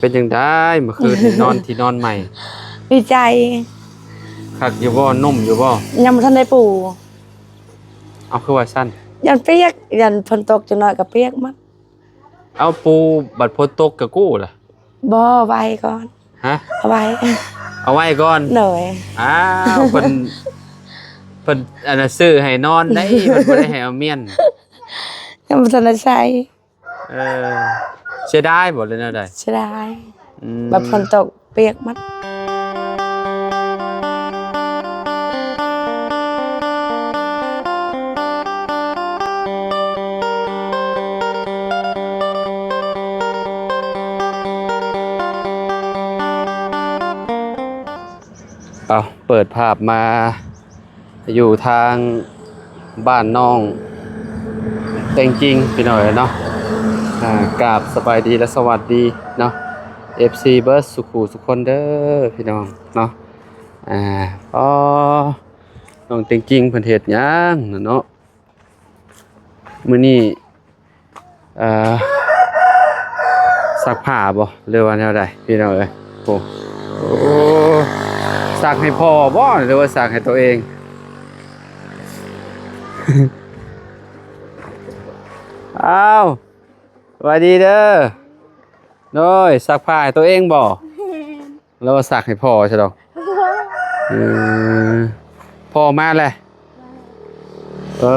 ເປັນຈັ່ງໃດເມື່ອຄືນນີ້ ນອນທີ່ນອນໃໝ່? ດີໃຈ. ຄັກຢູ່ບໍ່? ນຸ້ມຢູ່ບໍ່? ຍັງບໍ່ທັນໄດ້ປູ. ເອົາ ຄືວ່າຊັ້ນ? ຢ້ານປຽກ, ຢ້ານຝົນຕົກຈັກໜ້ອຍກໍປຽກໝົດ. ເອົາ ປູບັດຝົນຕົກກໍກູ້ລະ? ບໍ່, ໄວ້ກ່ອນ. ຮະ? ເອົາໄວ້. ເອົາໄວ້ກ່ອນ? ໂດຍ. ອ້າວ ເພິ່ນ ເພິ່ນອັນນ່າ ຊື້ໃຫ້ນອນໄດ໋ ເພິ່ນບໍ່ໄດ້ໃຫ້ເອົາມ້ຽນ. ຍັງບໍ່ທັນໄດ້ໃສ່. ເອີ ເສຍດາຍບໍ່ ຫຼືແນວໃດ? ເສຍດາຍ. ອືມ ແບບຝົນຕົກປຽກໝົດ. ເອົາ ເປີດພາບມາ ຢູ່ທາງບ້ານນ້ອງເຕັງຈິງ ພີ່ນ້ອງເອີຍເນາະ. ອ່າ ກາບສະບາຍດີ ແລະ ສະຫວັດດີເນາະ ເອັຟຊີ ເບິດສູ່ຄູ່ສູ່ຄົນເດີ ພີ່ນ້ອງເນາະ. ອ່າ ອໍ ນ້ອງເຕັງຈິງເພິ່ນເຮັດຫຍັງນະເນາະ? ມື້ນີ້ ເອີ ຊັກຜ້າບໍ່ ຫຼືວ່າແນວໃດ ພີ່ນ້ອງເອີຍ? ໂອ້ ໂອ້ ຊັກໃຫ້ພໍ່ບໍ່ ຫຼືວ່າຊັກໃຫ້ຕົວເອງ? ອ້າວ ສະບາຍດີເດີ. ໂດຍ ຊັກຜ້າໃຫ້ຕົວເອງບໍ່? ແມ່ນ. ລາວວ່າຊັກໃຫ້ພໍ່ຊະດອກ. ເອີ ພໍ່ມາແລ້ວ. ເອີ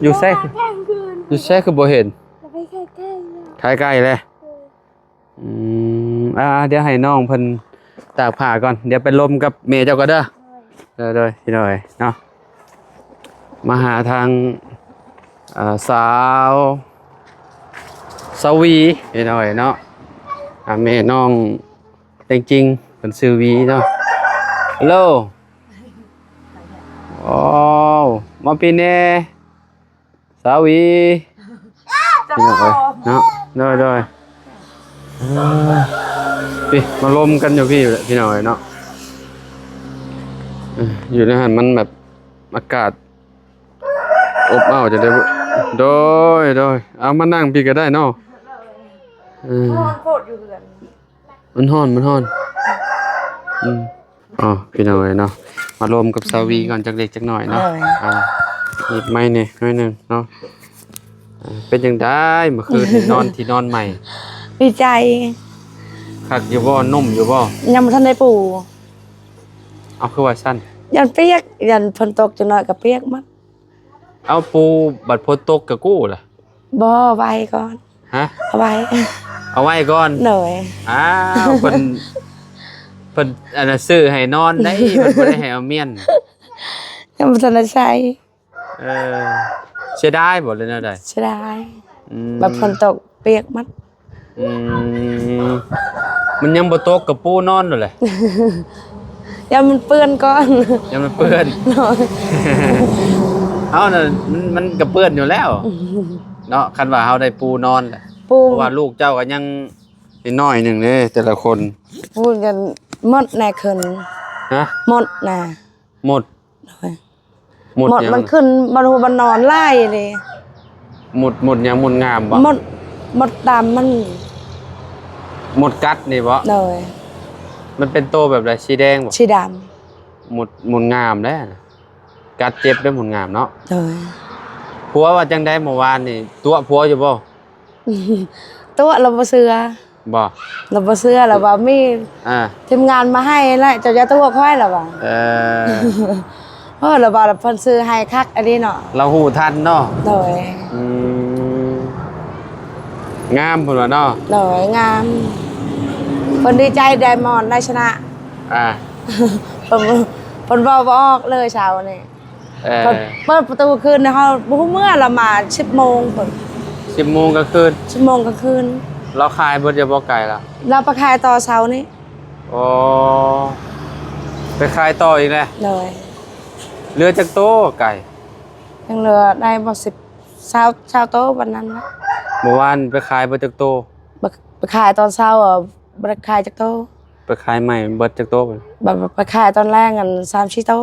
ຢູ່ໃສ? ຢູ່ໃສຄືບໍ່ເຫັນ? ຂາຍໄກ່ແລ້ວ. ອືມ ອ່າ ດຽວໃຫ້ນ້ອງເພິ່ນຕາກຜ້າກ່ອນ ດຽວໄປລົມກັບແມ່ເຈົ້າກ່ອນເດີ. ໂດຍ ໂດຍ ພີ່ນ້ອງເນາະ. ມາຫາທາງ ເອີ ສາວ ສາວວີ ພີ່ນ້ອງເນາະ. ອ່າ ແມ່ນ້ອງ ແຕ່ງຈິງເພິ່ນຊື່ວີເນາະ. ຮັລໂຫຼ ໂອ້ ມາພີ້ແດ່ ສາວວີ ພີ່ນ້ອງເອີຍເນາະ. ໂດຍ ໂດຍ ເອີ ພີ້ ມາລົມກັນຢູ່ພີ້ແຫຼະ ພີ່ນ້ອງເອີຍເນາະ. ເອີ ຢູ່ໃນຫັ້ນມັນແບບອາກາດອົບອ້າວຈັ່ງໃດ. ໂດຍ ໂດຍ ເອົາ ມານັ່ງພີ້ກໍໄດ້ເນາະ. ເອີ ຮ້ອນໂພດຢູ່ເຮືອນ. ມັນຮ້ອນ ມັນຮ້ອນ. ອືມ ອໍ ພີ່ນ້ອງເອີຍເນາະ ມາລົມກັບສາວວີກ່ອນຈັກເລັກຈັກໜ້ອຍເນາະ. ໂດຍ ອ່າ ຫຍິບໄມແດ່ໜ້ອຍໜຶ່ງເນາະ. ເປັນຈັ່ງໃດເມື່ອຄືນນີ້ ນອນທີ່ນອນໃໝ່? ດີໃຈ. ຄັກຢູ່ບໍ່? ນຸ້ມຢູ່ບໍ່? ຍັງບໍ່ທັນໄດ້ປູ. ເອົາ ຄືວ່າຊັ້ນ? ຢ້ານປຽກ, ຢ້ານຝົນຕົກຈັກໜ້ອຍກໍປຽກໝົດ. ເອົາ ປູບັດຝົນຕົກກໍກູ້ລະ? ບໍ່, ໄວ້ກ່ອນ. ຮະ? ເອົາໄວ້ ເອົາໄວ້ກ່ອນ. ໂດຍ. ອ້າວ ເພິ່ນ ເພິ່ນອັນນ່າ ຊື້ໃຫ້ນອນໄດ໋ ເພິ່ນບໍ່ໄດ້ໃຫ້ເອົາມ້ຽນ. ຍັງບໍ່ທັນໄດ້ໃສ່. ເອີ ເສຍດາຍບໍ່ ຫຼືແນວໃດ? ເສຍດາຍ. ອືມ ແບບຝົນຕົກປຽກໝົດ. ອືມ ມັນຍັງບໍ່ຕົກກໍປູນອນໂລດແຫຼະ. ຢ້ານມັນເປື້ອນກ່ອນ. ຢ້ານມັນເປື້ອນ. ໂດຍ. ເຮົານະ ມັນ ມັນກໍເປື້ອນຢູ່ແລ້ວເນາະ ຄັນວ່າເຮົາໄດ້ປູນອນແຫຼະ. ປູ ເພາະວ່າລູກເຈົ້າກໍຍັງນ້ອຍໜຶ່ງເດ້ ແຕ່ລະຄົນ. ປູກັນໝົດແນ່ຂຶ້ນ. ຮະ? ໝົດນະ. ໝົດ. ໂດຍ. ໝົດ ໝົດຫຍັງ? ມັນຂຶ້ນ ມັນຫົວ ມັນນອນຫຼາຍເດ້. ໝົດ ໝົດຫຍັງ? ໝົດງາມບໍ່? ໝົດ ໝົດດຳມັນ. ໝົດກັດນີ້ບໍ່? ໂດຍ. ມັນເປັນໂຕແບບໃດ? ສີແດງບໍ່? ສີດຳ. ໝົດ ໝົດງາມແລ້ວ ກັດເຈັບເດ້ ໝົດງາມເນາະ. ໂດຍ. ຜົວວ່າຈັ່ງໃດເມື່ອວານນີ້? ຕົວະຜົວຢູ່ບໍ່? ຕົວະ ລາວບໍ່ເຊື່ອ. ບໍ່? ລາວບໍ່ເຊື່ອ ລາວວ່າມີ ອ່າ ທີມງານມາໃຫ້ແຫຼະ ເຈົ້າຢ່າຕົວະຂ້ອຍ ລາວວ່າ. ເອີ ເອີ ລາວວ່າເພິ່ນຊື້ໃຫ້ຄັກອີ່ຫຼີເນາະ. ລາວຮູ້ທັນເນາະ. ໂດຍ. ອືມ ງາມເພິ່ນວ່າເນາະ. ໂດຍ ງາມ. ເພິ່ນດີໃຈໄດ້ມອນໄດ້ຊະນະ. ອ່າ ເພິ່ນ ເພິ່ນເວົ້າບໍ່ອອກເລີຍເຊົ້ານີ້. ເອີ ເພິ່ນເປີດປະຕູຄືນໃຫ້ເຮົາ ບໍ່ຮູ້ເມື່ອລາວມາ ສິບໂມງພຸ້ນ. ສິບໂມງກາງຄືນ? ສິບໂມງກາງຄືນ. ລາວຂາຍເບິດຢູ່ບໍ່ໄກ່ລະ? ລາວໄປຂາຍຕໍ່ເຊົ້ານີ້. ອໍ ໄປຂາຍຕໍ່ອີກແລ້ວ? ໂດຍ. ເຫຼືອຈັກໂຕໄກ່? ຍັງເຫຼືອໄດ້ບໍ່ ສິບ ຊາວ ຊາວໂຕປານນັ້ນລະ. ເມື່ອວານໄປຂາຍເບິດຈັກໂຕ? ໄປ ໄປຂາຍຕອນເຊົ້າ ບໍ່ໄດ້ຂາຍຈັກໂຕ. ໄປຂາຍໃໝ່ເບິດຈັກໂຕ? ບາດໄປຂາຍຕອນແລງ ອັນ ສາມສີ່ໂຕ.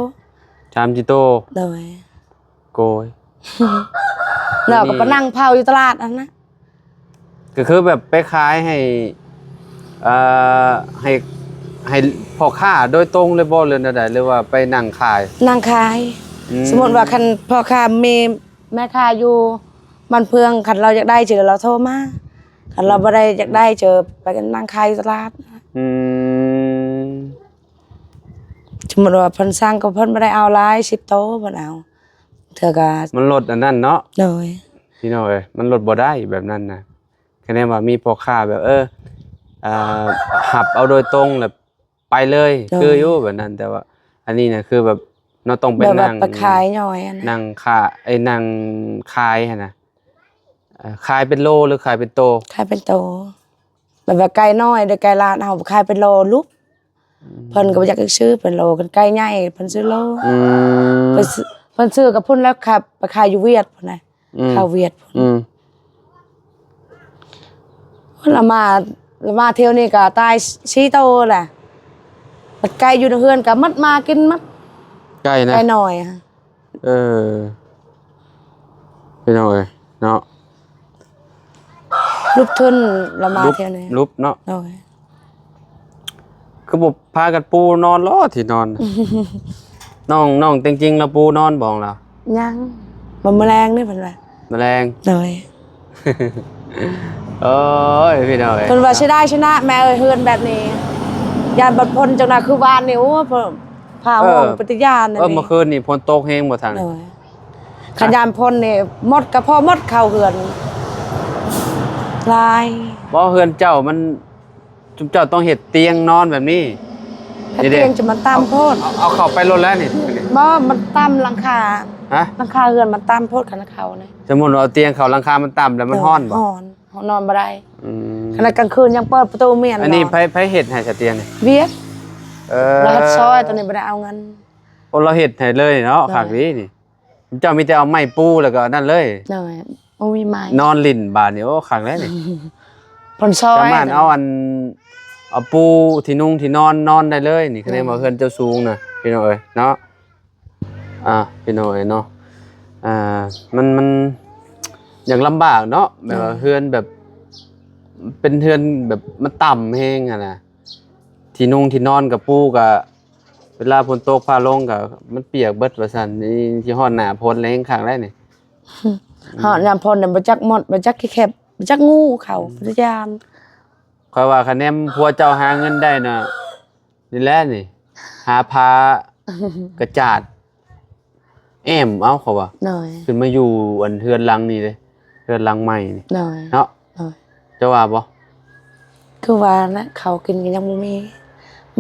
ສາມສີ່ໂຕ. ໂດຍ. ໂກຍ ແລ້ວກໍໄປນັ່ງເຝົ້າຢູ່ຕະຫຼາດຫັ້ນນະ. ກໍຄືແບບໄປຂາຍໃຫ້ ເອີ ໃຫ້ ໃຫ້ພໍ່ຄ້າໂດຍຕົງເລີຍບໍ່ ຫຼືແນວໃດ ຫຼືວ່າໄປນັ່ງຂາຍ? ນັ່ງຂາຍ. ອືມ ສົມມຸດວ່າຄັນພໍ່ຄ້າ ແມ່ ແມ່ຄ້າຢູ່ບ້ານເພື່ອງ ຄັນລາວຢາກໄດ້ເຈີ ລາວໂທມາ, ຄັນລາວ ອືມ ບໍ່ໄດ້ຢາກໄດ້ເຈີ ໄປນັ່ງຂາຍຢູ່ຕະຫຼາດ. ອືມ ສົມມຸດວ່າເພິ່ນສັ່ງກໍເພິ່ນບໍ່ໄດ້ເອົາຫຼາຍ ສິບໂຕເພິ່ນເອົາ ເທື່ອກໍ ມັນລົດອັນນັ້ນເນາະ. ໂດຍ ພີ່ນ້ອງເອີຍ ມັນລົດບໍ່ໄດ້ແບບນັ້ນນະ. ຄະແນນວ່າມີພໍ່ຄ້າແບບ ເອີ ເອີ ຮັບເອົາໂດຍຕົງແລ້ວໄປເລີຍ ໂດຍ ຄືຢູ່ແບບນັ້ນ. ແຕ່ວ່າອັນນີ້ນະ ຄືແບບເນາະ ຕ້ອງໄປ ແບບວ່າ ນັ່ງ ໄປຂາຍຍ່ອຍຫັ້ນນະ ນັ່ງຂາ ເອີ ນັ່ງຂາຍຫັ້ນນະ. ເອີ ຂາຍເປັນໂລ ຫຼືຂາຍເປັນໂຕ? ຂາຍເປັນໂຕ. ແບບວ່າໄກ່ນ້ອຍ ຫຼືໄກ່ລາດ ເຮົາຂາຍເປັນໂລລູກ. ອືມ ເພິ່ນກໍບໍ່ຢາກຊື້ເປັນໂລ ຄັນໄກ່ໃຫຍ່ເພິ່ນຊື້ໂລ. ອືມ ເພິ່ນຊື້ ເພິ່ນຊື້ກັບພຸ້ນແລ້ວ ຂັບໄປຂາຍຢູ່ຫວຽດພຸ້ນນະ. ອືມ ເຂົ້າຫວຽດພຸ້ນ. ອືມ ລາວມາ ລາວມາທ່ຽວນີ້ກໍຕາຍສີ່ໂຕແຫຼະ. ບັດໄກ່ຢູ່ໃນເຮືອນກໍໝົດ ໝາກິນໝົດ. ໄກ່ນະ? ໄກ່ນ້ອຍ. ເອີ ພີ່ນ້ອງເອີຍເນາະ ລຸບທຶນລະມາ ລຸບ ເທື່ອນີ້ ລຸບເນາະ. ໂດຍ ຄືບໍ່ພາກັນປູນອນເລາະ ທີ່ນອນ? ນ້ອງ ນ້ອງແຕງຈິງລາວປູນອນບໍ່ລາວ? ຍັງ ບໍ່ ມື້ແລງນີ້ເພິ່ນວ່າ ມື້ແລງ. ໂດຍ ໂອ້ຍ ພີ່ນ້ອງເອີຍ ເພິ່ນວ່າເສຍດາຍຊະນະແມ່ເອີຍ ເຮືອນແບບນີ້ ຢ້ານບັດຝົນຈັ່ງໃດ ຄືວານນີ້ ໂອ້ ພາ ເອີ ຫ້ອງໄປແຕ່ຢ້ານ. ເອີ ອັນນີ້ ເມື່ອຄືນນີ້ຝົນຕົກແຮງບໍ່ທາງນີ້? ໂດຍ ຄັນຍາມຝົນນີ້ໝົດ ກໍພໍໝົດເຂົ້າເຮືອນຫຼາຍ. ບໍ່ ເຮືອນເຈົ້າມັນ ຊຸມເຈົ້າຕ້ອງເຮັດຕຽງນອນແບບນີ້. ເຮັດຕຽງຈະມັນຕ່ຳໂພດ. ເອົາ ເອົາເຂົ້າໄປໂລດແລ້ວນີ້. ບໍ່ ມັນຕ່ຳຫຼັງຄາ. ຮະ? ຫຼັງຄາເຮືອນມັນຕ່ຳໂພດ ຄັນເຂົ້ານີ້. ສົມມຸດວ່າເອົາຕຽງເຂົ້າຫຼັງຄາມັນຕ່ຳແລ້ວມັນຮ້ອນບໍ່? ຮ້ອນ ນອນບໍ່ໄດ້. ອືມ ຂະໜາດກາງຄືນຍັງເປີດປະຕູມ້ຽນ. ອັນນີ້ ນອນ ໃຜ ໃຜເຮັດໃຫ້ສະຕຽງນີ້? ວຽດ. ເອີ ລາວເຮັດຊອຍ ໂຕນີ້ບໍ່ໄດ້ເອົາເງິນ. ໂອ້ ລາວເຮັດໃຫ້ເລີຍເນາະ. ໂດຍ ຄັກດີນີ້. ເຈົ້າມີແຕ່ເອົາໄມ້ປູ ແລ້ວກໍອັນນັ້ນເລີຍ. ໂດຍ ບໍ່ມີໄມ້ ນອນຫຼິ້ນບາດນີ້. ໂອ້ ຄັກແລ້ວນີ້. ເພິ່ນຊອຍ ສາມາດເອົາອັນ ເອົາປູທີ່ນຸ່ງທີ່ນອນ ນອນໄດ້ເລີຍນີ້. ຄະແນນວ່າເຮືອນເຈົ້າສູງນະ ພີ່ນ້ອງເອີຍເນາະ. ອ່າ ພີ່ນ້ອງເອີຍເນາະ ອ່າ ມັນ ມັນຍັງລຳບາກເນາະ ແບບວ່າ ໂດຍ ເຮືອນແບບ ເປັນເຮືອນແບບມັນຕ່ຳແຮງຫັ້ນນະ. ທີ່ນຸ່ງທີ່ນອນກະປູກະ ເວລາຝົນຕົກຟ້າລົງກໍມັນປຽກເບິດວ່າຊັ້ນ. ນີ້ຊິຮອດໜ້າຝົນແລ້ວແຮງຄັກແລ້ວນີ້. ຮອດຍາມຝົນນີ້ບໍ່ຈັກມົດ ບໍ່ຈັກຂີ້ເຂັບ ບໍ່ຈັກງູເຂົ້າ. ອືມ ບໍ່ຈັກຢ້ານ. ຂ້ອຍວ່າຄະແນນຜົວເຈົ້າຫາເງິນໄດ້ນະ ນີ້ແຫຼະນີ້ ຫາຜ້າກະຈາດ ແອ້ມເອົາ ເຂົາວ່າ. ໂດຍ ຂຶ້ນມາຢູ່ອັນເຮືອນຫຼັງນີ້ເດ້ ເຮືອນຫຼັງໃໝ່ນີ້. ໂດຍ ເນາະ. ໂດຍ ເຈົ້າວ່າບໍ່? ຄືວ່ານະ ເຂົ້າກິນກໍຍັງບໍ່ມີ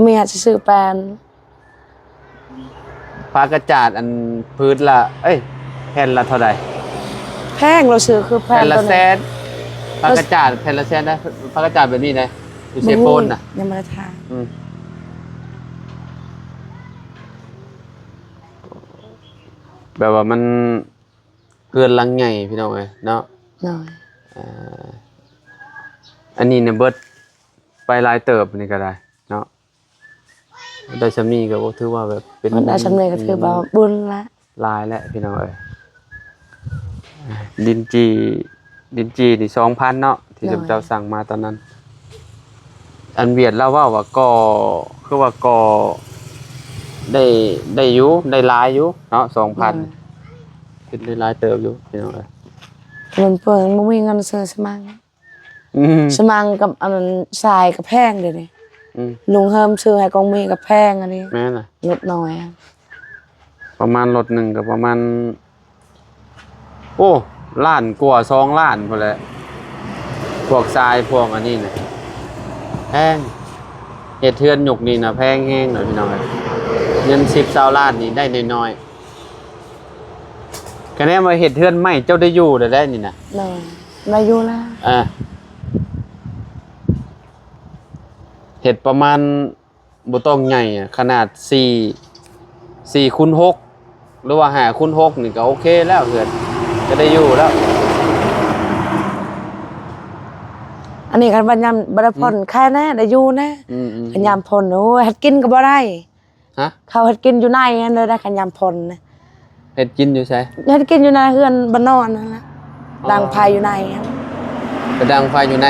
ເມຍຊິຊື້ແປນ. ຜ້າກະຈາດອັນຜືນລະ ເອີຍ ແຜ່ນລະເທົ່າໃດ? ແພງ ລາວຊື້ຄືແຜ່ນ ແຜ່ນລະແສນ. ຜ້າກະຈາດແຜ່ນລະແສນນະ ຜ້າກະຈາດແບບນີ້ນະ ຢູ່ເຊໂປນນະ. ຍັງບໍ່ໄດ້ຖາມ. ອືມ ແບບວ່າມັນ ເຮືອນຫຼັງໃຫຍ່ພີ່ນ້ອງເອີຍເນາະ. ໂດຍ ເອີ ອັນນີ້ນະເບິດໄປຫຼາຍເຕີບ ນີ້ກໍໄດ້ເນາະ. ໄດ້ຊ່ຳນີ້ກໍຖືວ່າແບບເປັນ ໄດ້ຊ່ຳນີ້ກໍຖືວ່າບຸນລະ ຫຼາຍແຫຼະພີ່ນ້ອງເອີຍ. ດິນຈີ່ ດິນຈີ່ນີ້ສອງພັນເນາະ ທີ່ ໂດຍ ເຈົ້າສັ່ງມາຕອນນັ້ນ. ອັນຫວຽດລາວເວົ້າວ່າກໍ ຄືວ່າກໍໄດ້ ໄດ້ຢູ່ ໄດ້ຫຼາຍຢູ່ເນາະ ສອງພັນ. ໂດຍ ເປັນໄດ້ຫຼາຍເຕີບຢູ່ພີ່ນ້ອງເອີຍ. ມັນເພິ່ນບໍ່ມີເງິນຊື້ສະມັງ. ອືມ ສະມັງກັບອັນຊາຍກໍແພງດຽວນີ້. ອືມ ລຸງເຮີມຊື້ໃຫ້ກອງມີກໍແພງອັນນີ້. ແມ່ນລະ ລົດນ້ອຍ ປະມານລົດໜຶ່ງກໍປະມານ ໂອ້ ລ້ານກວ່າ ສອງລ້ານພຸ້ນແຫຼະ. ພວກຊາຍ ພວກອັນນີ້ນະ ແພງ. ເຮັດເຮືອນຍຸກນີ້ນະ ແພງແຮງເນາະ ພີ່ນ້ອງເອີຍ. ເງິນສິບ ຊາວລ້ານນີ້ໄດ້ໜ້ອຍໆ. ຄະແນນວ່າເຮັດເຮືອນໃໝ່ ເຈົ້າໄດ້ຢູ່ແລ້ວໄດ໋ນີ້ນະ. ໂດຍ ໄດ້ຢູ່ແລ້ວ. ອ່າ ເຮັດປະມານ ບໍ່ຕ້ອງໃຫຍ່ອະ ຂະໜາດສີ່ ສີ່ຄູນຫົກ ຫຼືວ່າຫ້າຄູນຫົກນີ້ກໍໂອເຄແລ້ວ ເຮືອນກໍໄດ້ຢູ່ແລ້ວ. ອັນນີ້ຄັນວ່າຍາມບໍ່ໄດ້ ອືມ ຜ່ອນຄາຍແນ່ ໄດ້ຢູ່ແນ່. ອືມໆໆ ຄັນຍາມຝົນ ໂອ້ຍ ເຮັດກິນກໍບໍ່ໄດ້. ຮະ? ເຂົາເຮັດກິນຢູ່ໃນຫັ້ນເລີຍນະ ຄັນຍາມຝົນນະ. ເຮັດກິນຢູ່ໃສ? ເຮັດກິນຢູ່ໃນເຮືອນບ່ອນນອນຫັ້ນລະ. ອໍ ດັງໄຟຢູ່ໃນ. ໄປດັງໄຟຢູ່ໃນ.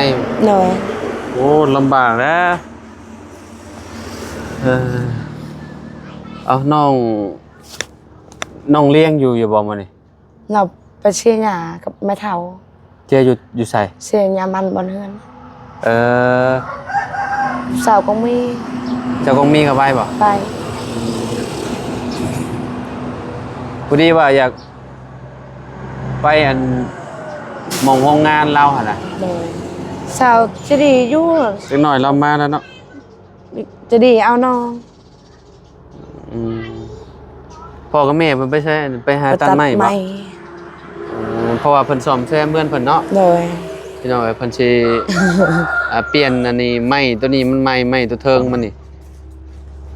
ໂດຍ. ໂອ້ ລຳບາກແລ້ວ. ເອີ ເອົາ ນ້ອງ ນ້ອງລ້ຽງຢູ່ ຢູ່ບໍ່ມື້ນີ້? ລາວໄປເສຍຫຍ້າກັບແມ່ເຖົ້າ. ເສຍຢູ່ ຢູ່ໃສ? ເສຍຫຍ້າມັນບ່ອນເຮືອນ. ເອີ ເຊົ້າກໍມີ ເຈົ້າກໍມີກໍໄປບໍ່? ໄປ. ພໍດີວ່າຢາກໄປອັນ ໝ່ອງໂຮງງານລາວຫັ້ນນະ. ໂດຍ ເຊົ້າຈະດີຢູ່. ຈັກໜ້ອຍລາວມາແລ້ວເນາະ. ຈະດີເອົານ້ອງ. ອືມ ພໍ່ກັບແມ່ເພິ່ນໄປໃສ? ໄປຫາຕັດໄມ້ບໍ່? ໄປຕັດໄມ້. ເອີ ເພາະວ່າເພິ່ນສ້ອມແຊມເຮືອນເພິ່ນເນາະ. ໂດຍ ພີ່ນ້ອງເອີຍ ເພິ່ນຊິ ອ່າ ປ່ຽນອັນນີ້ ໄມ້ໂຕນີ້ມັນໃໝ່ ໄມ້ໂຕເທິງມັນນີ້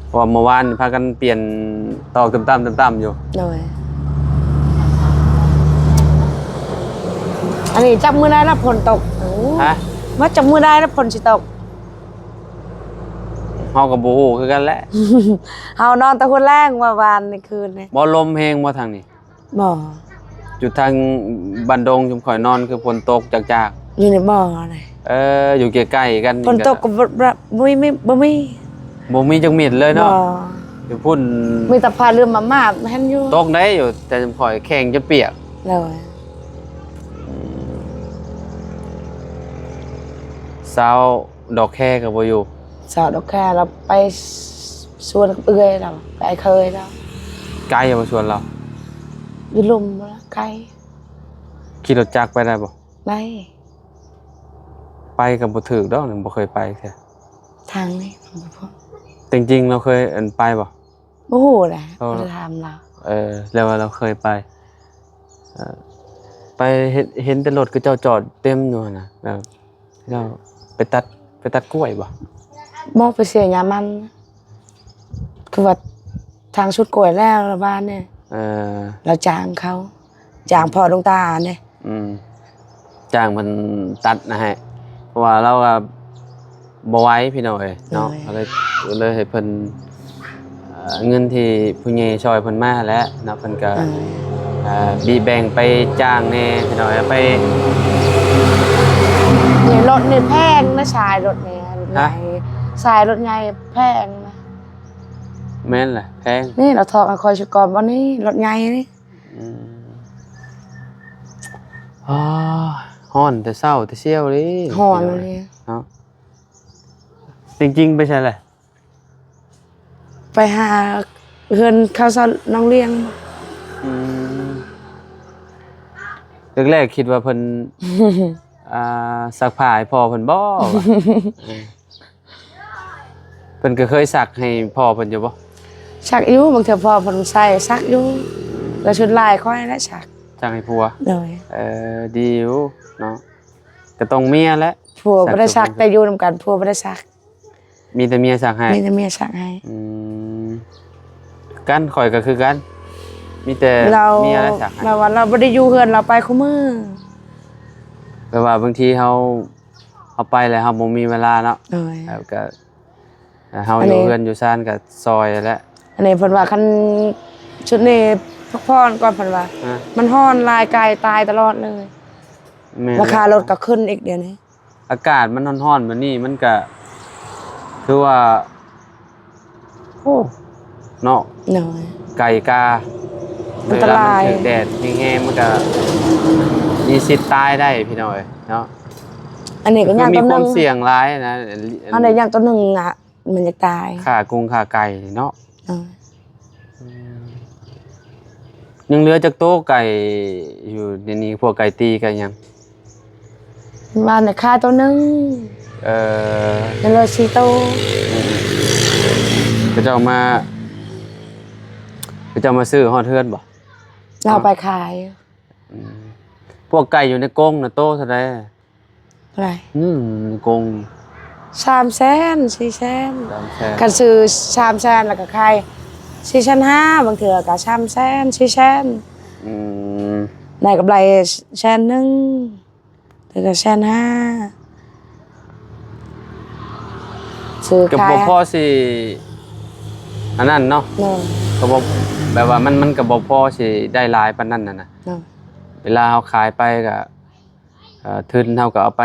ເພາະວ່າເມື່ອວານພາກັນປ່ຽນຕອກຕຶ້ມຕາມ ຕຶ້ມຕາມຢູ່. ໂດຍ ອັນນີ້ຈັກມື້ໃດລະຝົນຕົກ? ຮະ? ວ່າຈັກມື້ໃດລະຝົນຊິຕົກ? ເຮົາກໍບໍ່ຮູ້ຄືກັນແຫຼະ. ເຮົານອນແຕ່ຫົວແລງວ່າວານນີ້ຄືນນີ້. ບໍ່ ລົມແຮງບໍ່ທາງນີ້? ບໍ່. ຢູ່ທາງບ້ານດົງຊຸມຂ້ອຍນອນຄືຝົນຕົກຈາກໆ. ຢູ່ນີ້ບໍ່ນະ. ເອີ ຢູ່ໃກ້ໆກັນນີ້. ຝົນຕົກກໍບໍ່ ບໍ່ມີ ບໍ່ມີ ບໍ່ມີຈັກເມັດເລີຍເນາະ. ບໍ່. ຢູ່ພຸ້ນມີແຕ່ຜ້າເຫຼື້ອມມາມາບ ເຫັນຢູ່. ຕົກໄດ້ຢູ່ ແຕ່ຊຸມຂ້ອຍແຂ້ງຈົນປຽກ. ໂດຍ. ອືມ ຊາວ ດອກແຄກໍບໍ່ຢູ່. ຊາວດອກແຄລາວໄປສວນກັບເອື້ອຍລາວ ໄປເຄີຍລາວ. ໄກບໍ່ສວນລາວ? ຢູ່ລຸ່ມພຸ້ນລະ ໄກ. ຂີ່ລົດຈັກໄປໄດ້ບໍ່? ໄດ້. ໄປກໍບໍ່ຖືກດອກ ຍັງບໍ່ເຄີຍໄປເທື່ອ. ທາງນີ້ບໍ່ພໍ. ແຕ່ຈິງໆລາວເຄີຍ ອັນ ໄປບໍ່? ບໍ່ຮູ້ແຫຼະ ເອີ ບໍ່ໄດ້ຖາມລາວ. ເອີ ແລ້ວວ່າລາວເຄີຍໄປ ເອີ ໄປເຫັນ ເຫັນແຕ່ລົດເຂົາເຈົ້າຈອດເຕັມຢູ່ຫັ້ນນະ ແລ້ວເຂົາເຈົ້າໄປຕັດ ໄປຕັດກ້ວຍບໍ່? ບໍ່ ໄປເສຍຫຍ້າມັນ ຄືວ່າທາງສຸດກ້ວຍແລ້ວລະບ້ານນີ້. ເອີ ລາວຈ້າງເຂົາ ຈ້າງພໍ່ດວງຕານີ້. ອືມ ຈ້າງເພິ່ນຕັດນະໃຫ້ ເພາະວ່າລາວກໍບໍ່ໄຫວພີ່ນ້ອງເອີຍເນາະ. ໂດຍ. ກໍເລີຍ ກໍເລີຍໃຫ້ເພິ່ນ ເອີ ເງິນທີ່ຜູ້ໃຫຍ່ຊ່ອຍເພິ່ນມາແຫຼະເນາະ ເພິ່ນກໍ ໂດຍ ເອີ ບີແບ່ງໄປຈ້າງແດ່ພີ່ນ້ອງເອີຍ ໄປ. ນີ້ລົດນີ້ແພງນະ ສາຍລົດນີ້ ລົດໃຫຍ່ ຮະ? ສາຍລົດໃຫຍ່ແພງນະ. ແມ່ນແຫຼະ ແພງ. ນີ້ລາວຖອກໃຫ້ຂ້ອຍຊຸກ່ອນບໍ່ນີ້ ລົດໃຫຍ່ນີ້. ອືມ ອາ ຮ້ອນແຕ່ເຊົ້າແຕ່ຊຽວເດ້. ຮ້ອນເລີຍເນາະ. ຈິງໆໄປໃສລະ? ໄປຫາເຮືອນເຂົາສາວນ້ອງລ້ຽງ. ອືມ ແລກໆຄິດວ່າເພິ່ນ ອ່າ ຊັກຜ້າໃຫ້ພໍ່ເພິ່ນບໍ່? ເອີ ເພິ່ນກໍເຄີຍຊັກໃຫ້ພໍ່ເພິ່ນຢູ່ບໍ່? ຊັກຢູ່ ບາງເທື່ອພໍ່ເພິ່ນໃສ່ ຊັກຢູ່ ແຕ່ສ່ວນຫຼາຍຂ້ອຍແຫຼະຊັກ. ຊັກໃຫ້ຜົວ? ໂດຍ. ເອີ ດີຢູ່ເນາະ ກໍຕ້ອງເມຍແຫຼະ. ຜົວບໍ່ໄດ້ຊັກ ແຕ່ຢູ່ນຳກັນຜົວບໍ່ໄດ້ຊັກ. ມີແຕ່ເມຍຊັກໃຫ້? ມີແຕ່ເມຍຊັກໃຫ້. ອືມ ກັນ ຂ້ອຍກໍຄືກັນ ມີແຕ່ເມຍແຫຼະຊັກໃຫ້. ແບບວ່າລາວບໍ່ໄດ້ຢູ່ເຮືອນ ລາວໄປຄູ່ມື້ ແບບວ່າບາງທີເຮົາ ເຮົາໄປແລ້ວເຮົາບໍ່ມີເວລາເນາະ. ໂດຍ. ແລ້ວກໍເຮົາຢູ່ເຮືອນຢູ່ຊານກໍຊ່ອຍແຫຼະ. ອັນນີ້ເພິ່ນວ່າຄັນຊຸດນີ້ພັກຜ່ອນກ່ອນ ເພິ່ນວ່າ ຮະ? ມັນຮ້ອນຫຼາຍ ໄກ່ຕາຍຕະຫຼອດເລີຍ. ແມ່ນ ລາຄາລົດກໍຂຶ້ນອີກດຽວນີ້. ອາກາດມັນຮ້ອນໆແບບນີ້ ມັນກະຖືວ່າ ໂອ້ ເນາະ. ໂດຍ. ໄກ່ກາ ອັນຕະລາຍ ເວລາມັນຖືກແດດແຮງໆ ມັນກະມີສິດຕາຍໄດ້ພີ່ນ້ອງເອີຍເນາະ. ອັນນີ້ກໍ ຄື ຍ່າງ ມີ ຕຳ ຄວາມສ່ຽງຫຼາຍນະ. ອັນ ອັນໃດຢ່າງຕົວໜຶ່ງນະ ມັນຢາກຕາຍ ຂ້າກຸງຂ້າໄກ່ເນາະ. ເອີ ອືມ ຍັງເຫຼືອຈັກໂຕໄກ່ຢູ່ໃນນີ້ ພວກໄກ່ຕີໄກ່ຫຍັງ? ບ້ານນະ ຂ້າໂຕໜຶ່ງ. ເອີ ຍັງເຫຼືອສີ່ໂຕ. ອືມ ເຂົາເຈົ້າມາ ເຂົາເຈົ້າມາຊື້ຮອດເຮືອນບໍ່? ລາວໄປຂາຍ. ອືມ ພວກໄກ່ຢູ່ໃນກົງນະ ໂຕເທົ່າໃດ? ເທົ່າໃດ? ອືມ ກົງ ສາມແສນ ສີ່ແສນ. ສາມແສນ. ຄັນຊື້ສາມແສນ ແລ້ວກໍຂາຍສີ່ແສນຫ້າ ບາງເທື່ອກໍສາມແສນ ສີ່ແສນ. ອືມ ໄດ້ກຳໄລແສນໜຶ່ງ ຫຼືກໍແສນຫ້າ ຊື້ຂາຍ ກໍບໍ່ພໍຊິອັນນັ້ນເນາະ. ໂດຍ. ກໍບໍ່ ແບບວ່າມັນ ມັນກໍບໍ່ພໍຊິໄດ້ຫຼາຍປານນັ້ນນະ. ໂດຍ. ເວລາເຮົາຂາຍໄປກໍ ເອີ ທຶນເຮົາກໍເອົາໄປ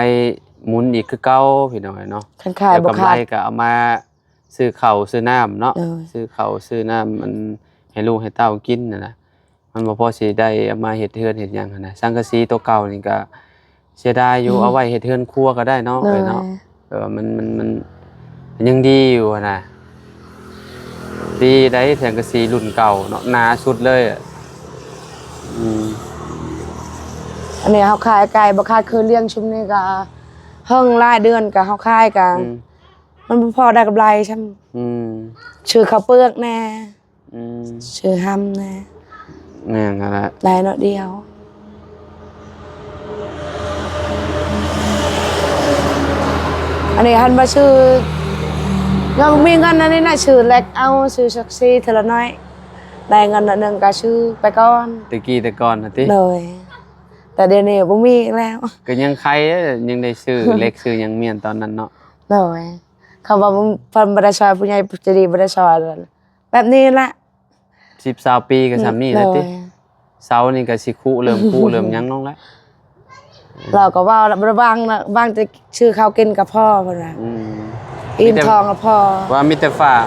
ໝູນອີກຄືເກົ່າພີ່ນ້ອງເອີຍເນາະ. ຄັນຂາຍບໍ່ຂາດ ແລ້ວກຳໄລກໍເອົາມາຊື້ເຂົ້າຊື້ນ້ຳເນາະ. ໂດຍ ຊື້ເຂົ້າຊື້ນ້ຳ ອັນ ໃຫ້ລູກໃຫ້ເຕົ້າກິນຫັ້ນນະ. ມັນບໍ່ພໍຊິໄດ້ເອົາມາເຮັດເຮືອນເຮັດຫຍັງຫັ້ນນະ. ສັງກະສີໂຕເກົ່ານີ້ກໍເສຍດາຍຢູ່ ອືມ ເອົາໄວ້ເຮັດເຮືອນຄົວກໍໄດ້ເນາະ. ໂດຍ ເອີຍເນາະ ເອີ ມັນ ມັນ ມັນ ມັນຍັງດີຢູ່ຫັ້ນນະ. ດີໄດ໋ ສັງກະສີລຸ້ນເກົ່າເນາະ ໜາສຸດເລີຍ. ອືມ ອັນນີ້ເຮົາຂາຍໄກ່ບໍ່ຂາດ ຄືລ້ຽງຊຸມນີ້ກໍເຮິງຫຼາຍເດືອນ ກໍເຮົາຂາຍກໍ ອືມ ມັນບໍ່ພໍໄດ້ກຳໄລຊ້ຳ. ອືມ ຊື້ເຂົ້າເປືອກແດ່ ອືມ ຊື້ຮຳແດ່. ແມ່ນຫັ້ນແຫຼະ ໄດ້ໜ້ອຍດຽວ. ອັນນີ້ຫັ້ນມາຊື້ ຍັງມີເງິນອັນນີ້ນະ ຊື້ເຫຼັກເອົາ ຊື້ສັງກະສີເທື່ອລະໜ້ອຍ ໄດ້ເງິນໜ້ອຍໜຶ່ງກໍຊື້ໄປກ່ອນ. ແຕ່ກີ້ແຕ່ກ່ອນຫັ້ນຕິ? ໂດຍ ແຕ່ດຽວນີ້ບໍ່ມີອີກແລ້ວ. ກໍຍັງໄຄເດ້ ຍັງໄດ້ຊື້ເຫຼັກຊື້ຫຍັງມ້ຽນຕອນນັ້ນເນາະ. ໂດຍ ຄຳວ່າເພິ່ນບໍ່ໄດ້ຊ່ອຍ ຜູ້ໃຫຍ່ໃຈດີບໍ່ໄດ້ຊ່ອຍ ແບບນີ້ລະ ສິບຊາວປີກໍສ່ຳນີ້ແຫຼະຕິ. ໂດຍ ເສົານີ້ກໍຊິຄຸເລີ່ມຄຸເລີ່ມຫຍັງລົງແລ້ວ. ລາວກໍເວົ້າລະ ບໍ່ໄດ້ຫວັງນະ ຫວັງແຕ່ຊື້ເຂົ້າກິນກໍພໍ ເພິ່ນວ່າ. ອືມ ອີ່ມທ້ອງກໍພໍ ວ່າມີແຕ່ຝາກ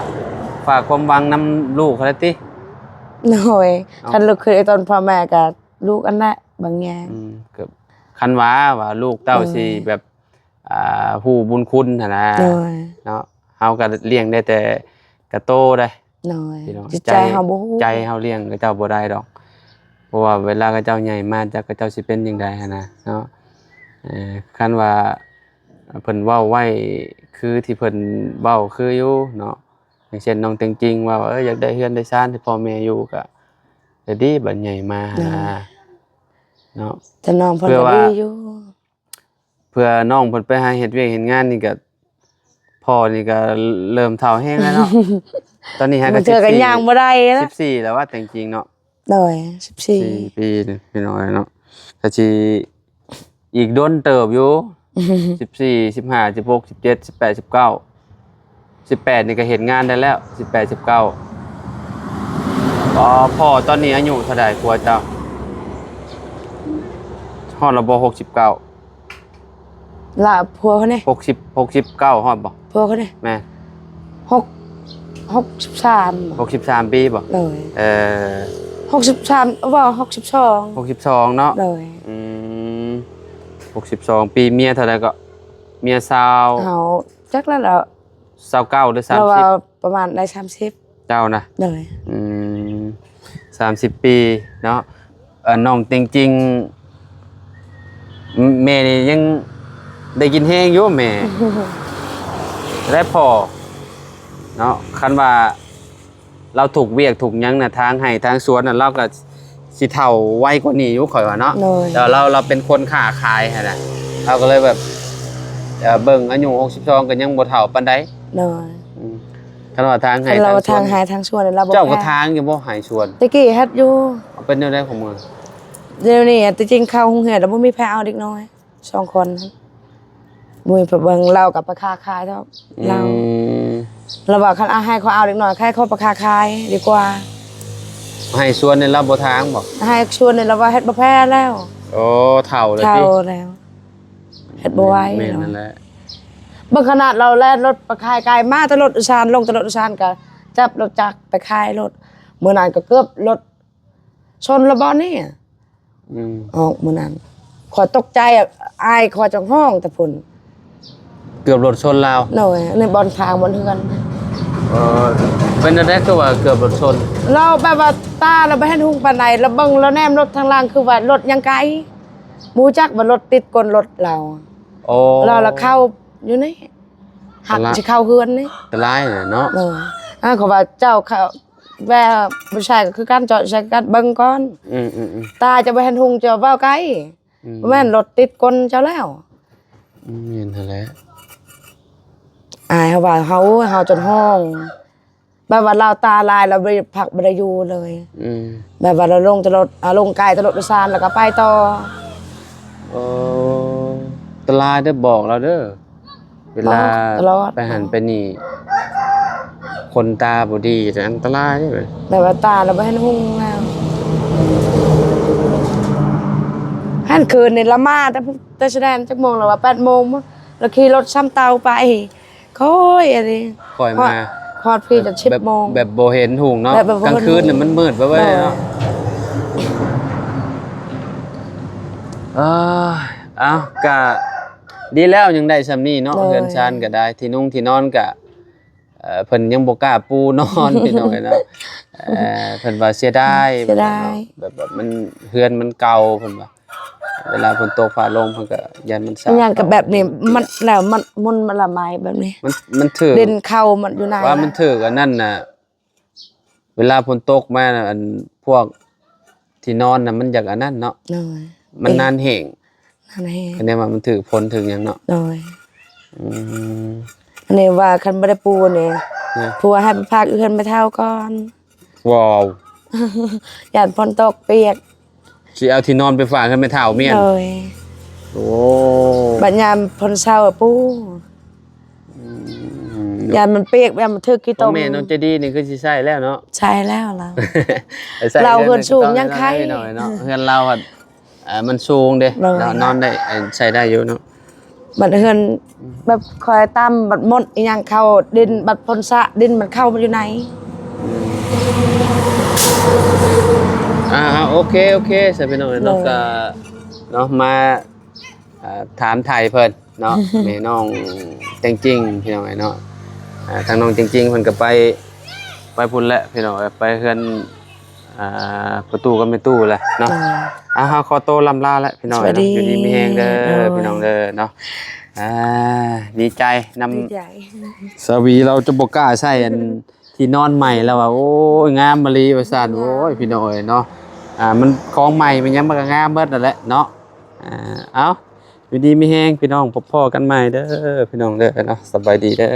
ຝາກຄວາມຫວັງນຳລູກຫັ້ນແຫຼະຕິ. ໂດຍ ເນາະ ຄັນລູກຄືໄອ້ຕົນພໍ່ແມ່ກໍລູກອັນນະບາງຢ່າງ. ອືມ ກໍຄັນວ່າ ວ່າລູກເຕົ້າ ໂດຍ ຊິແບບ ອ່າ ຮູ້ບຸນຄຸນຫັ້ນນະ. ໂດຍ ເນາະ ເຮົາກໍລ້ຽງໄດ້ແຕ່ກະໂຕໄດ໋. ໂດຍ ພີ່ນ້ອງ ຈິດໃຈເຮົາບໍ່ຮູ້ ໃຈເຮົາລ້ຽງເຂົາເຈົ້າບໍ່ໄດ້ດອກ ເພາະວ່າເວລາເຂົາເຈົ້າໃຫຍ່ມາ ຈັກເຂົາເຈົ້າຊິເປັນຈັ່ງໃດຫັ້ນນະເນາະ. ເອີ ຄັນວ່າເພິ່ນເວົ້າໄວ້ຄືທີ່ເພິ່ນເວົ້າຄືຢູ່ເນາະ ຢ່າງເຊັ່ນ ນ້ອງແຕງຈິງເວົ້າ ເອີ ຢາກໄດ້ເຮືອນໄດ້ຊານໃຫ້ພໍ່ແມ່ຢູ່ ກະ ກະດີ ບັດໃຫຍ່ມາຫັ້ນນະ ໂດຍ ເນາະ. ແຕ່ນ້ອງເພິ່ນ ເພື່ອວ່າ ກະດີຢູ່ ເພື່ອນ້ອງເພິ່ນໄປຫາເຮັດວຽກເຮັດງານນີ້ກະ ພໍ່ນີ້ກະເລີ່ມເຖົ້າແຮງແລ້ວເນາະ. ຕອນນີ້ຫາກະ ບາງເທື່ອກະ ສິບສີ່ ຍ່າງບໍ່ໄດ້ລະ ສິບສີ່ແລ້ວວ່າແຕງຈິງເນາະ. ໂດຍ ສິບສີ່ ສີ່ປີນີ້ພີ່ນ້ອງເນາະ ກະຊິອີກດົນເຕີບຢູ່. ສິບສີ່ ສິບຫ້າ ສິບຫົກ ສິບເຈັດ ສິບແປດ ສິບເກົ້າ ສິບແປດນີ້ກໍເຮັດງານໄດ້ແລ້ວ ສິບແປດ ສິບເກົ້າ. ອໍ ພໍ່ຕອນນີ້ອາຍຸເທົ່າໃດຜົວເຈົ້າ? ຮອດແລ້ວບໍ່ ຫົກສິບເກົ້າ? ລະຜົວເຂົານີ້ ຫົກສິບ ຫົກສິບເກົ້າຮອດບໍ່? ຜົວເຂົານີ້ ແມ່ນ ຫົກ ຫົກສິບສາມ ຫົກສິບສາມປີບໍ່? ໂດຍ ເອີ ຫົກສິບສາມ ບໍ່ ຫົກສິບສອງ ຫົກສິບສອງເນາະ. ໂດຍ ອືມ ຫົກສິບສອງປີ ເມຍເທົ່າໃດເກາະ? ເມຍຊາວ ເຮົາຈັກແລ້ວ ຊາວເກົ້າ ຫຼື ສາມສິບ ລາວວ່າປະມານໄດ້ສາມສິບ ເຈົ້ານະ. ໂດຍ ອືມ ສາມສິບປີເນາະ. ເອີ ນ້ອງແຕງຈິງ ແມ່ນີ້ຍັງໄດ້ກິນແຮງຢູ່ແມ່ ແລະພໍ່ເນາະ. ຄັນວ່າລາວທຸກວຽກທຸກຫຍັງນະ ທາງໄຮ່ທາງສວນນະ ລາວກໍ ຊິເຖົ້າໄວກວ່ານີ້ຢູ່ ຂ້ອຍວ່າເນາະ. ໂດຍ ແຕ່ລາວ ລາວເປັນຄົນຄ້າຂາຍຫັ້ນນະ ລາວກໍເລີຍແບບ ເອີ ເບິ່ງອາຍຸຫົກສິບສອງກໍຍັງບໍ່ເຖົ້າປານໃດ. ໂດຍ ອືມ ຄັນວ່າທາງໄຮ່ ຄັນລາວວ່າທາງສວນ ທາງໄຮ່ທາງສວນ ລາວບໍ່ ເຈົ້າກໍ ແພ້ ທາງຢູ່ບໍ່ ໄຮ່ສວນ? ແຕ່ກີ້ເຮັດຢູ່. ເປັນແນວໃດຂອງມັນ? ດຽວນີ້ແຕ່ຈິງເຂົ້າໂຮງຮຽນແລ້ວ ບໍ່ມີໃຜເອົາເດັກນ້ອຍ ສອງຄົນ ບໍ່ມີຜູ້ເບິ່ງ ລາວກໍໄປຄ້າຂາຍເນາະ. ອືມ ລາວ ລາວວ່າຄັນເອົາໃຫ້ຂ້ອຍເອົາເດັກນ້ອຍ ໃຫ້ຂ້ອຍໄປຄ້າຂາຍດີກວ່າ. ໄຮ່ສວນນີ້ລາວບໍ່ທາງບໍ່? ໄຮ່ສວນນີ້ລາວວ່າເຮັດບໍ່ແພ້ແລ້ວ. ໂອ້ ເຖົ້າແລ້ວຕິ? ເຖົ້າແລ້ວ ເຮັດບໍ່ໄຫວ. ແມ່ນ ແມ່ນນັ້ນແຫຼະ. ເບິ່ງຂະໜາດລາວແລ່ນລົດໄປຂາຍໄກ່ ມາແຕ່ລົດໂດຍສານ ລົງແຕ່ລົດໂດຍສານ ກໍຈັບລົດຈັກໄປຂາຍລົດ. ມື້ນັ້ນກໍເກືອບລົດຊົນລະບ່ອນນີ້. ອືມ ອອກມື້ນັ້ນ ຂ້ອຍຕົກໃຈ ອາຍ ຂ້ອຍຈັ່ງຮ້ອງແຕ່ພຸ້ນ. ເກືອບລົດຊົນລາວ? ໂດຍ ໃນບ່ອນທາງບ່ອນເຮືອນ. ເອີ ເປັນແນວໃດຄືວ່າເກືອບລົດຊົນ? ລາວແບບວ່າຕາລາວບໍ່ເຫັນຮຸ່ງປານໃດ ລາວເບິ່ງ ລາວແນມລົດທາງຫຼັງ ຄືວ່າລົດຍັງໄກ ບໍ່ຮູ້ຈັກວ່າລົດຕິດກົ້ນລົດລາວ. ໂອ້ ລາວລະເຂົ້າຢູ່ນີ້ ຫັກຊິເຂົ້າເຮືອນນີ້. ອັນຕະລາຍເນາະ. ເອີ ອັນເຂົາວ່າເຈົ້າເຂົ້າ ແວ່ບໍ່ໃຊ່ກໍຄືກັນ ເຈາະໃສ່ກັນເບິ່ງກ່ອນ. ອືມໆໆ ຕາຈະບໍ່ເຫັນຮຸ່ງ ຈະເວົ້າໄກ. ອືມ ບໍ່ແມ່ນລົດຕິດກົ້ນເຈົ້າແລ້ວ. ອືມ ແມ່ນຫັ້ນແຫຼະ. ອາຍເຮົາວ່າເຮົາ ເຮົາຈົນຮ້ອງ ແບບວ່າລາວຕາລາຍ ລາວບໍ່ໄດ້ພັກບໍ່ໄດ້ຢູ່ເລີຍ. ອືມ ແບບວ່າລາວລົງແຕ່ລົດ ອາ ລົງໄກແຕ່ລົດໂດຍສານ ແລ້ວກໍໄປຕໍ່. ເອີ ຕະລາຍເດີ້ ບອກລາວເດີ້. ເວລາ ບອກຕະຫຼອດ ໄປຫັ້ນໄປນີ້ ຄົນຕາບໍ່ດີ ອັນຕະລາຍເດ້. ແບບວ່າຕາລາວບໍ່ເຫັນຮຸ່ງແລ້ວ. ຫັ້ນຄືນນີ້ລາວມາແຕ່ ແຕ່ຊາຍແດນ ຈັກໂມງລາວວ່າ ແປດໂມງ. ລະຂີ່ລົດຊຳເຕົາໄປ ຄ່ອຍອັນນີ້ ຄ່ອຍມາ ຮອດພີ້ຈະສິບໂມງ ແບບບໍ່ເຫັນຫຸ່ງເນາະ ແບບບໍ່ເຫັນຫຸ່ງ ກາງຄືນນີ້ມັນມືດໄປເວີຍເນາະ. ເອີ ເອົ້າ ກະດີແລ້ວ ຍັງໄດ້ຊ່ຳນີ້ເນາະ ໂດຍ ເຮືອນຊານກະໄດ້ ທີ່ນຸ່ງທີ່ນອນກະ ເອີ ເພິ່ນຍັງບໍ່ກ້າປູນອນ ພີ່ນ້ອງເອີຍເນາະ. ເອີ ເພິ່ນວ່າເສຍດາຍ ເສຍດາຍ ແບບ ແບບມັນ ເຮືອນມັນເກົ່າ ເພິ່ນວ່າ ເວລາຝົນຕົກຟ້າລົງ ເພິ່ນກໍຢ້ານມັນສາດ ມັນຫຍັງກໍແບບນີ້ ມັນແລ້ວ ມັນ ມັນ ມັນລະໄມ້ແບບນີ້ ມັນ ມັນຖືກ ດິນເຂົ້າມັນຢູ່ໃນ ວ່າມັນຖືກອັນນັ້ນນະ ເວລາຝົນຕົກມານະ ອັນພວກທີ່ນອນນະ ມັນຢາກອັນນັ້ນເນາະ ໂດຍ ມັນນານແຫ້ງ ນານແຫ້ງ ຄະແນນວ່າມັນຖືກຝົນຖືກຫຍັງເນາະ ໂດຍ ອືມ ອັນນີ້ວ່າຄັນບໍ່ໄດ້ປູນີ້ ນະ ຜົວໃຫ້ໄປພັກເຮືອນແມ່ເຖົ້າກ່ອນ ວ້າວ ຢ້ານຝົນຕົກປຽກ ຊິເອົາທີ່ນອນໄປຝາກໃຫ້ແມ່ເຖົ້າ ແມ່ນ ໂດຍ ໂອ້ ບັດຍາມຝົນເຊົາປູ ອືມ ຢ້ານມັນປຽກ ຢ້ານມັນຖືກຂີ້ຕົມ ແມ່ນ້ອງໃຈດີນີ້ຄືຊິໃຊ້ແລ້ວເນາະ ໃຊ້ແລ້ວລາວ ລາວເຮືອນສູງຍັງໄຄ ພີ່ນ້ອງເນາະ ເຮືອນລາວ ເອີ ມັນສູງເດ້ ໂດຍ ນອນໄດ້ ໃຊ້ໄດ້ຢູ່ເນາະ ບັດເຮືອນແບບຄ່ອຍຕ່ຳ ບັດມົດອີ່ຫຍັງເຂົ້າດິນ ບັດຝົນສະດິນມັນເຂົ້າມາຢູ່ໃນ ອືມ ອ່າ ໂອເຄ ໂອເຄ ຊະພີ່ນ້ອງເນາະ ໂດຍ ກະເນາະ ມາ ອ່າ ຖາມໄຖ່ເພິ່ນເນາະ ແມ່ນ້ອງແຈ້ງຈິງ ພີ່ນ້ອງເອີຍເນາະ ອ່າ ທາງນ້ອງແຈ້ງຈິງເພິ່ນກໍໄປ ໄປພຸ້ນແຫຼະ ພີ່ນ້ອງເອີຍ ໄປເຮືອນ ອ່າ ພໍ່ຕູ້ກັບແມ່ຕູ້ແຫຼະເນາະ ອ່າ ເຮົາຂໍໂຕລ່ຳລາແຫຼະ ພີ່ນ້ອງເອີຍເນາະ ຢູ່ດີມີແຮງເດີ ໂດຍ ພີ່ນ້ອງເດີເນາະ ອ່າ ດີໃຈນຳ ດີໃຈ ສາວີລາວຈະບໍ່ກ້າໃຊ້ອັນ ທີ່ນອນໃໝ່ແລ້ວວ່າ ໂອ້ຍ ງາມມະລີວ່າຊັ້ນ ໂອ້ຍ ພີ່ນ້ອງເອີຍເນາະ ອ່າ ມັນຂອງໃໝ່ມັນຫຍັງມັນກໍງາມເບິດນັ້ນແຫຼະເນາະ ອ່າ ເອົ້າ ຢູ່ດີມີແຮງພີ່ນ້ອງ ພົບພໍ້ກັນໃໝ່ເດີ ພີ່ນ້ອງເດີເນາະ ສະບາຍດີເດີ.